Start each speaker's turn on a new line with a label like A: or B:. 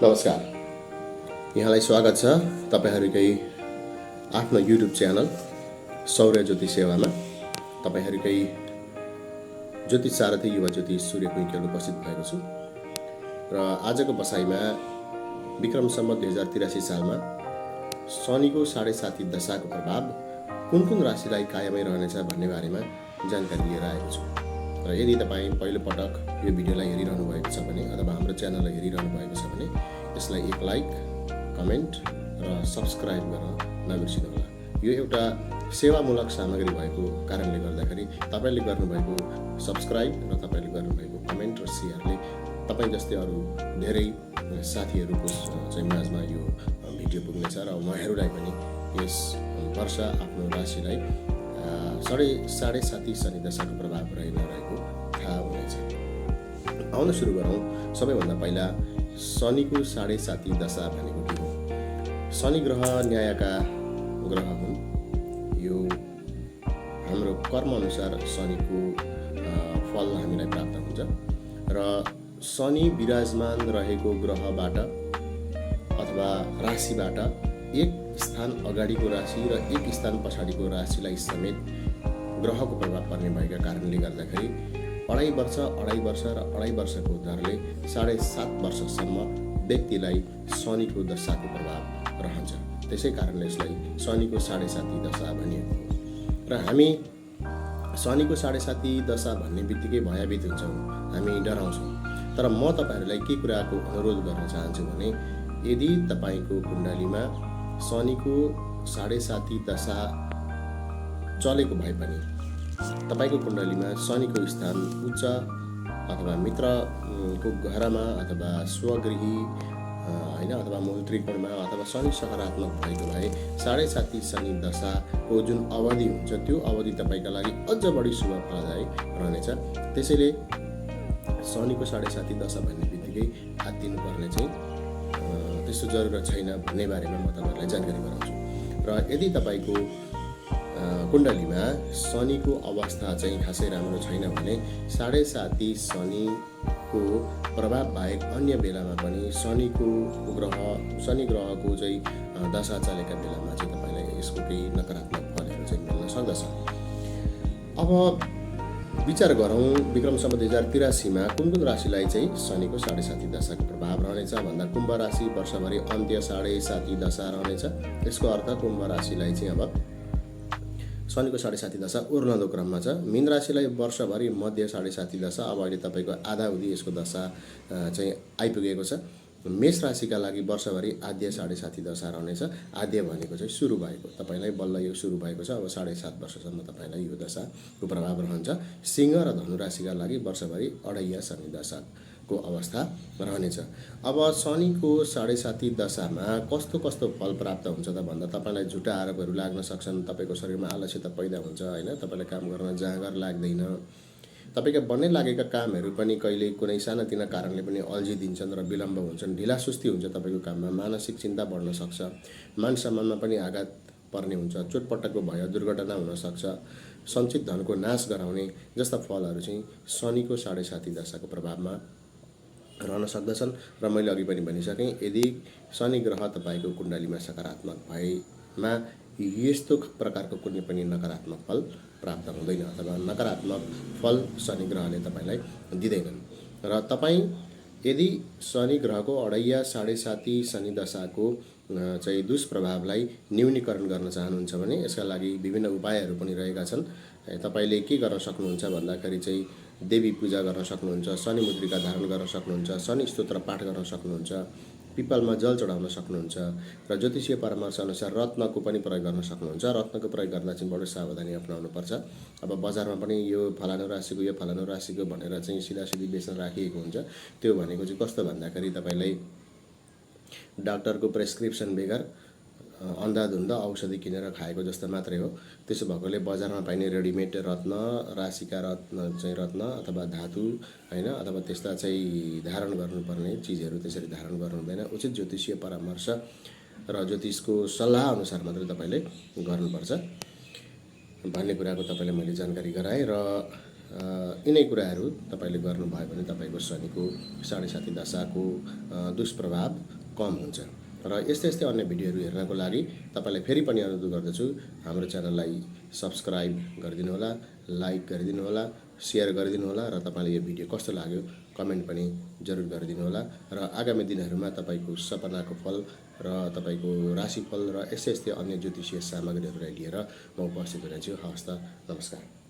A: नमस्कार, यहाँलाई स्वागत छ तपाईहरुकै आफ्नो युट्युब च्यानल सौर्य ज्योति सेवामा। तपाईहरुकै ज्योतिष सारथी युवा ज्योतिष सूर्य कुइकेल उपस्थित भएको छु र आजको बसाइमा विक्रम सम्वत 2083 सालमा शनिको 7.5 दशाको प्रभाव कुन कुन राशिलाई कायमै रहनेछ भन्ने बारेमा जानकारी लिएर आएको छु। र यदि तपाई पहिलो पटक यो भिडियोलाई हेरिरहनु भएको छ भने अथवा हाम्रो च्यानललाई हेरिरहनु भएको छ भने यसलाई एक लाइक, कमेन्ट र सब्स्क्राइब गर्न नबिर्सिनुहोला। यो एउटा सेवामूलक सामग्री भएको कारणले गर्दाखेरि तपाईले गर्नुभएको सब्स्क्राइब र तपाईले गर्नुभएको कमेन्ट र शेयरले तपाई जस्तै अरु धेरै साथीहरुको चाहिँ माझमा यो भिडियो पुग्नेछ र उहाँहरुलाई पनि यस वर्ष आफ्नो राशिलाई 7.5 शनि दशाको प्रभाव रहेको थाहा हुनेछ। आउन सुरु गरौँ। सबैभन्दा पहिला शनिको 7.5 दशा भनेको के हो? शनि ग्रह न्यायका ग्रह हुन्। यो हाम्रो कर्म अनुसार शनिको फल हामीलाई प्राप्त हुन्छ र शनि विराजमान रहेको ग्रहबाट अथवा राशिबाट एक स्थान अगाडिको राशि र एक स्थान पछाडिको राशिलाई समेत ग्रहको प्रभाव पर्ने भएका कारणले गर्दाखेरि 2.5 वर्ष र 2.5 वर्षको दरले 7.5 वर्षसम्म व्यक्तिलाई शनिको दशाको प्रभाव रहन्छ। त्यसै कारणले यसलाई शनिको 7.5 दशा भनिएको हो। र हामी शनिको 7.5 दशा भन्ने बित्तिकै भयभीत हुन्छौँ, हामी डराउँछौँ। तर म तपाईहरुलाई के कुराको अनुरोध गर्न चाहन्छु भने यदि तपाईको कुण्डलीमा शनिको 7.5 दशा चलेको भए पनि तपाईको कुण्डलीमा शनिको स्थान उच्च अथवा मित्रको घरमा अथवा स्वगृही अथवा मूल त्रिकोणमा अथवा शनि सकारात्मक भएको भए 7.5 शनि दशाको जुन अवधि हुन्छ त्यो अवधि तपाईका लागि अझ बढी शुभ फलदायी रहनेछ। त्यसैले शनिको 7.5 दशा भन्ने बित्तिकै आत्तिनु पर्ने चाहिँ त्यस्तो जरुरत छैन भन्ने बारेमा म तपाईहरुलाई जानकारी गराउँछु। र यदि तपाईको कुण्डलीमा शनिको अवस्था चाहिँ खासै राम्रो छैन भने 7.5 शनिको प्रभाव बाहेक अन्य बेलामा पनि शनि ग्रहको चाहिँ दशा चलेका बेलामा चाहिँ तपाईलाई यसको केही नकारात्मक फलहरू चाहिँ मिल्न सक्दछ। अब विचार गरौँ विक्रम सम्वत 2083 मा कुन राशिलाई चाहिँ शनिको 7.5 दशाको प्रभाव रहनेछ भन्दा कुम्भ राशि वर्षभरि अन्त्य 7.5 दशा रहनेछ। यसको अर्थ कुम्भ राशिलाई चाहिँ अब शनिको 7.5 दशा ओर्लँदो क्रममा छ। मीन राशिलाई वर्षभरि मध्य 7.5 दशा, अब अहिले तपाईको आधा अवधि यसको दशा चाहिँ आइपुगेको छ। मेष राशिका लागि वर्षभरि आद्य 7.5 दशा रहनेछ। आद्य भनेको चाहिँ सुरु भएको, तपाईलाई बल्ल यो सुरु भएको छ। अब 7.5 वर्षसम्म तपाईलाई यो दशाको प्रभाव रहन्छ। सिंह र धनु राशिका लागि वर्षभरि 2.5 शनि दशाको अवस्था रहनेछ। अब शनिको 7.5 दशामा कस्तो फल प्राप्त हुन्छ त भन्दा तपाईलाई झुटा आरोपहरू लाग्न सक्छन्, तपाईको शरीरमा आलस्यता पैदा हुन्छ हैन, तपाईलाई काम गर्न जाँगर लाग्दैन, तपाईका बन्नै लागेका कामहरू पनि कहिले कुनै सानातिना कारणले पनि अल्झिदिन्छन् र विलम्ब हुन्छन्, ढिला सुस्ती हुन्छ तपाईको काममा, मानसिक चिन्ता बढ्न सक्छ, मान सम्मानमा पनि आघात पर्ने हुन्छ, चोटपटकको भय दुर्घटना हुन सक्छ, सञ्चित धनको नाश गराउने जस्ता फलहरू चाहिँ शनिको 7.5 दशाको प्रभावमा रहन सक्दछन्। र मैले अघि पनि भनिसकेँ, यदि शनि ग्रह तपाईको कुण्डलीमा सकारात्मक भएमा यस्तो प्रकारको कुनै पनि नकारात्मक फल प्राप्त हुँदैन अथवा नकारात्मक फल शनि ग्रहले तपाईलाई दिँदैनन्। र तपाई यदि शनि ग्रहको 2.5 7.5 शनि दशाको चाहिँ दुष्प्रभावलाई न्यूनीकरण गर्न चाहनुहुन्छ भने यसका लागि विभिन्न उपायहरू पनि रहेका छन्। तपाईले के गर्न सक्नुहुन्छ भन्दाखेरि चाहिँ देवी पूजा गर्न सक्नुहुन्छ, शनि मुद्रिका धारण गर्न सक्नुहुन्छ, शनि स्तोत्र पाठ गर्न सक्नुहुन्छ, पिपलमा जल चढाउन सक्नुहुन्छ र ज्योतिषीय परामर्श अनुसार रत्नको पनि प्रयोग गर्न सक्नुहुन्छ। रत्नको प्रयोग गर्दा चाहिँ बडो सावधानी अपनाउनु पर्छ। अब बजारमा पनि यो फलानु राशिको भनेर चाहिँ सिधासिधी बेच्न राखिएको हुन्छ। त्यो भनेको चाहिँ कस्तो भन्दाखेरि तपाईलाई डाक्टरको प्रेस्क्रिप्सन बेगर अन्धाधुन्द औषधि किनेर खाएको जस्तो मात्रै हो। त्यसो भएकोले बजारमा पाइने रेडिमेड रत्न, राशिका रत्न अथवा धातु हैन अथवा त्यस्ता चाहिँ धारण गर्नुपर्ने चीजहरू त्यसरी धारण गर्नु हुँदैन। उचित ज्योतिषीय परामर्श र ज्योतिषको सल्लाह अनुसार मात्रै तपाईले गर्नुपर्छ भन्ने कुराको तपाईलाई मैले जानकारी गराएँ। र यिनै कुराहरू तपाईँले गर्नुभयो भने तपाईँको शनिको 7.5 दशाको दुष्प्रभाव कम हुन्छ। र यस्तै यस्तै अन्य भिडियोहरू हेर्नको लागि तपाईँलाई फेरि पनि अनुरोध गर्दछु, हाम्रो च्यानललाई सब्सक्राइब गरिदिनुहोला, लाइक गरिदिनुहोला, सेयर गरिदिनुहोला र तपाईँले यो भिडियो कस्तो लाग्यो कमेन्ट पनि जरुर गरिदिनुहोला। र आगामी दिनहरूमा तपाईँको सपनाको फल र तपाईँको राशिफल र यस्तै यस्तै अन्य ज्योतिषीय सामग्रीहरूलाई लिएर म उपस्थित हुनेछु। हवस् त, नमस्कार।